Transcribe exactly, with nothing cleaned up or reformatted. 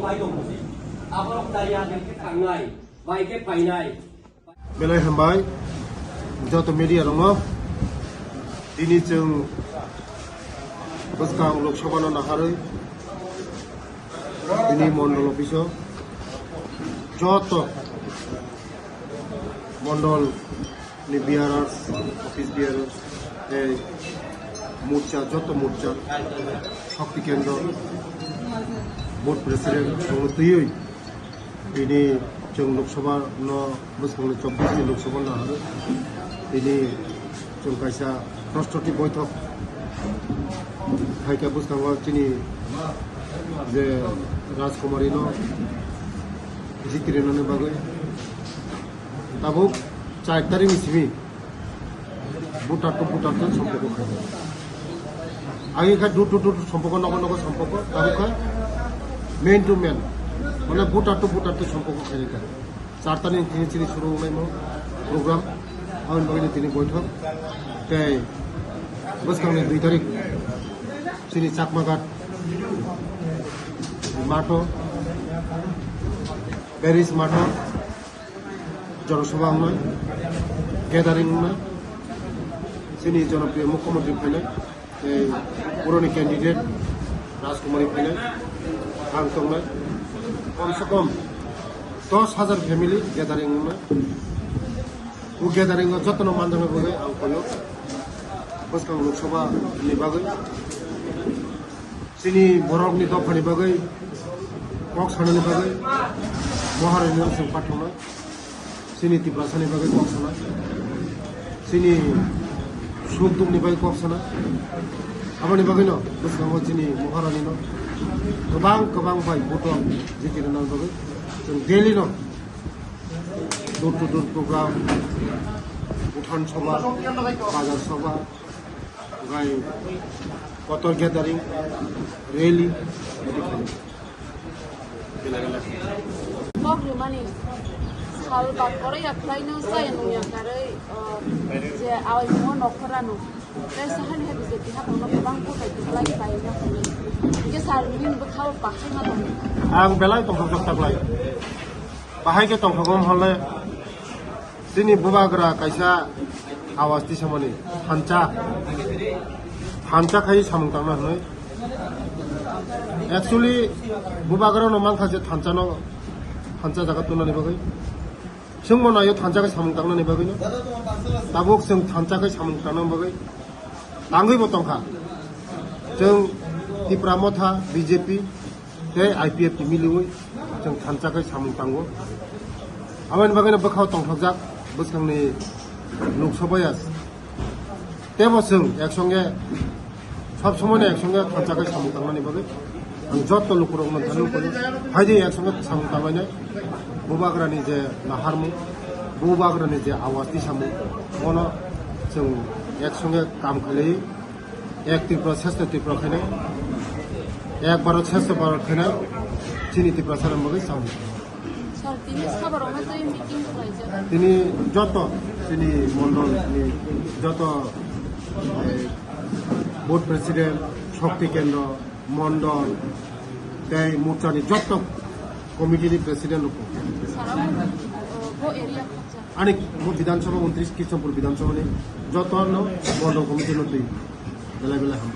Pai tongmani. Aborok daya dengke thangnai, bai khe painai. Belai hambai, joto media rokno. Tini chwng bwskang Lok Sabha no naharwi tini mondol office o joto mondol ni bearers, office bearers, tei morcha, joto morcha, Shakti Kendra, board president, chwngno twiwi tini chwng Lok Sabha no bwskangni chobbish ni Lok Sabha no naharwi tini chwng kaisa prostoti boithok khaikha bwskango chini je Rajkumari no jiti rwnani bagwi. Tabuk char tarik ni simi voter to voter to sompoko khainai. Agi kha door to door sompoko, nogo nogo sompoko, tabuk kha man to man, mane voter to voter to sompoko khainai kha. Char tarik ni tini chini suru wngnai mo program, aboni bagwi tini boithok. Tei bwskangni dui tarik chini Chakmaghat matho, Parish matho, Jonosabha wngnai, gathering wngnai, chini jonopriyo mukhyamantri phainai, tei puroni candidate Rajkumari phainai, ang tongnai, kom se kom dos hajar family gathering wngnai. O gathering o jotono manjaknai bagwi ang koyo bwskang Lok Sabha ni bagwi. Chini borokni dophani bagwi kok sanani bagwi Maharani no chwng pathoknai. Chini Tiprasani bagwi kok sanai. Chini suk dukni bagwi kok sanai. Aboni bagwino bwskango chini Maharani no kwbang kwbang bai buto jiti rwnani bagwi chwng daily no door to door program, uthan sabha, bazar sabha, Gai kotor gathering, rally, bela bela. Kok rimani sal bakore yaklaino saya nung yakarei, eh, je awai mo nokhorano. Tei sahani hai B J P hapangno kwbang bukai kwplai khlaina hwnwi. Hingke sal nini bwkhao bakhaima tongo. Ang belai tongthokjak taklai. Bahai khe tongthokgwm hwnle. Chini bubagra kaisa awas tisamani thansa, thansa khai samung tangna hwnwi. Actually, bubagrano mankha je thansano, thansa jaga tunani bagwi. Chwngbo naio thansa khai samung tangnani bagwino. Tabuk chwng thansa khai samung tangna bagwi tangwibo tongkha. Chwng Tipra Motha, B J P, tei I P F T miliwi chwng thansa khai samung tango. Aboni bagwino bwkhao tongthokjak bwskangni Lok Sabha ya. Tebo chwng ek songe, sob somoino ek songe thansa khai samung tangnani bagwi ang jotto lukurokno thani ukui phaidi ek songe samung tanglainai. Bubagrani je naharmung, bubagrani je awas tisamung, bono chwng ek songe kam khlaiwi. Ek Tripura, Shrestha Tripura khainai. Ek Bharat, Shrestha Bharat khainai. Chini Tripura sara bagwi chao. Sir, tini sabarokno tei meeting khlaijak. Tini joto, chini mondol ni joto, eh, board president, Shakti Kendra, mondol, tei morcha ni joto committee ni president rok. Sir, abo, oh, bo area khoroksa. Ani bo Bidhan Sabha untris Krishnapur Bidhan Sabha ni joto no mondol committee no twi belai belai ham.